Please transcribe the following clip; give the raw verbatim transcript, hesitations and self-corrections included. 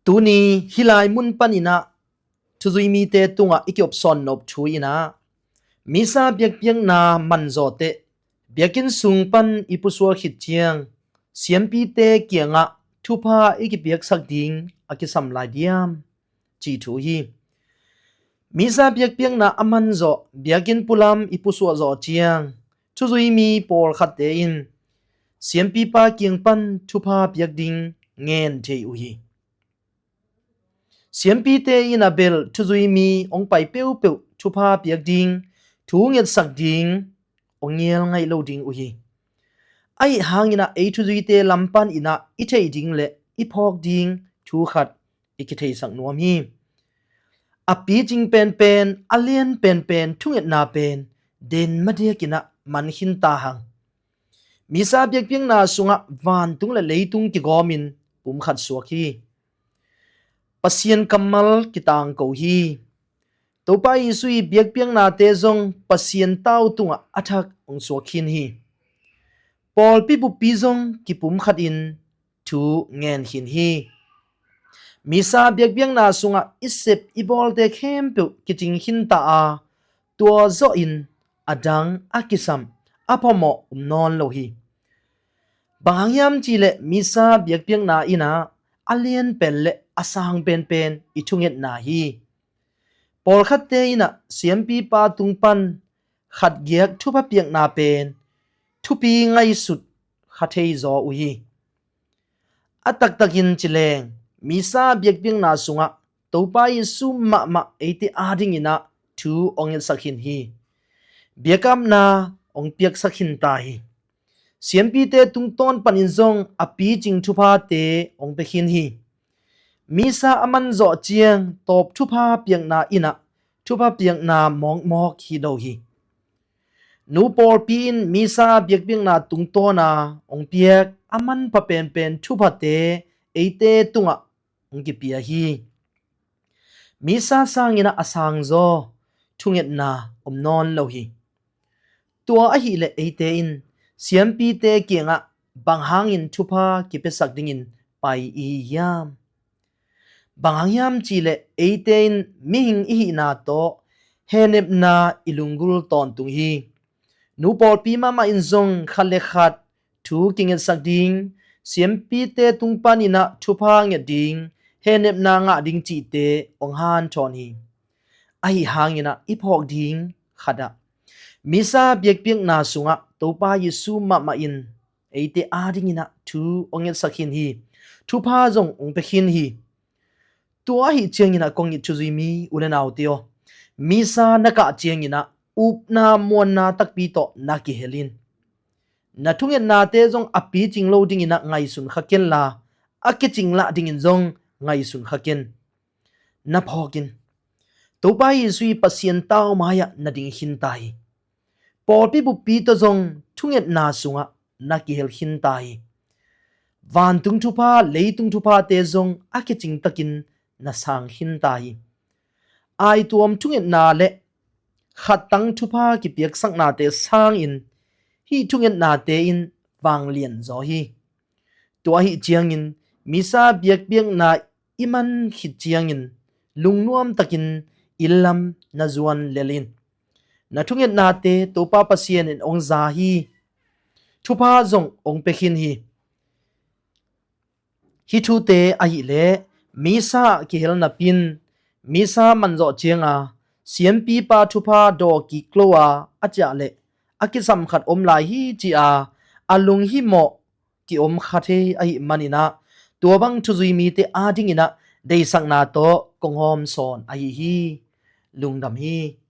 Tuni hih lai mun panin ah thuzui mite tungah i kiopsawn nop thu in ah, Missa biakpiakna manzaw teh biakinn sung pan i pusuak khit ciang siampite kiangah thupha i kipiaksak ding a kisam lai diam, ci thu hi. Missa biakpiakna a manzawh biakinn pulam i pusuah zawh ciang thuzui mi pawlkhatte in siampipa kiang pan thupha piak ding ngen thei uh hi. Siampite in a bel thuzui mi hong pai peuhpeuh thupha piak ding, thu ngetsak ding hong ngial ngaih lo ding uh hi. Ahi hangin ah ei thuzuite lam panin ah i theih ding le i phawk ding thu khat i kitheisak nuam hi. A picing penpen, a lian penpen thungetna pen den madiakin ah man khin ta hang. Missa biakpiakna sungah vantung le leitung kigawmin pumkhat suak hi. Pasian kammal kitangko hi. Topa Jesu ii biakpiaknate zong Pasian tau tungah a thak hong suak khin hi. Pawlpi buppi zong kipumkhatin thu ngen khin hi. Missa biakpiakna sungah i sep i bawlte khempeuh kicing khin ta a, tua zawhin a dang, a kisam, a phamawh om nawn lo hi. Bang hang hiam cihleh Missa biakpiakna in ah a lian pen le a sang penpen i thungetna hi. Pawlkhatte in ah siampipa tung pan khatgiak thupha piakna pen thupi ngaihsut kha thei zaw uh hi. A taktakin ci leng, Missa biakpiakna sungah Topa Jesu mahmah eite adingin ah thu hong ngetsak khin hi. Biakapna hong piaksak khin ta hi. Siampite tungtawn panin zong a picing thuphate hong pia khin hi. Missa a manzawh ciang tawp thupha piakna in ah thupha piakna mawkmawk hi lo hi. Nu pawlpi in Missa biakpiakna tungtawna hong piak a manpha penpen thuphate eite tungah hong kipia hi. Missa sangin ah a sangzaw thungetna om nawn lo hi. Tua ahileh eite in siampite kiangah bang hangin thupha kipiasak dingin pai i hi hiam? Bang hang hiam cihleh eite in mihing i hihna tawh hehnepna i lunggulh tawntung hi. Nu pawlpi mahmah in zong khat le khat thu kingetsak ding, siampite tung panin ah thupha nget ding, hehnepna ngah ding cihte hong hanthawn hi. Ahi hangin ah i phawk ding khat ah, Missa biakpiakna sungah Topa Jesu mahmah in eite adingin ah thu hong ngetsak khin hi. Thupha zong hong pia khin hi. Tua ahi ciangin ah kong it thuzui mi u le naute aw, Missa na kah ciangin ah upna muanna takpi tawh na kihel in. Na thungetnate zong a picing lo dingin ah ngaihsun kha kenla, a kicing lah dingin zong ngaihsun kha ken. Na phawk in. Topa Jesu ii Pasian tau mai-ah na ding khin ta hi. Pawlpi buppi tawh zong thungetna sungah na kihel khin ta hi. Vantung thupha, leitung thuphate zong a kicing takin na sang khin ta hi. Aituam thungetna le khattang thupha kipiaksaknate sangin hih thungetnate in vanglian zaw hi. Tua ahi ciangin Missa biakpiakna i man khit ciangin lungnuam takin inn lam na zuan lel in. Na thungetnate Topa Pasian in hong za hi. Thupha zong hong pia khin hi. Hih thute ahileh Missa ah kihel napin, Missa manzawh cianga siampipa thupha daw kik lo a a ciah leh a kisam khat om lai hi ci-a a lunghimawh kiom kha thei ahih manin ah, tua bang thuzui mite adingin ah deisakna tawh kong hawmsawn ahi hi. Lungdam hi.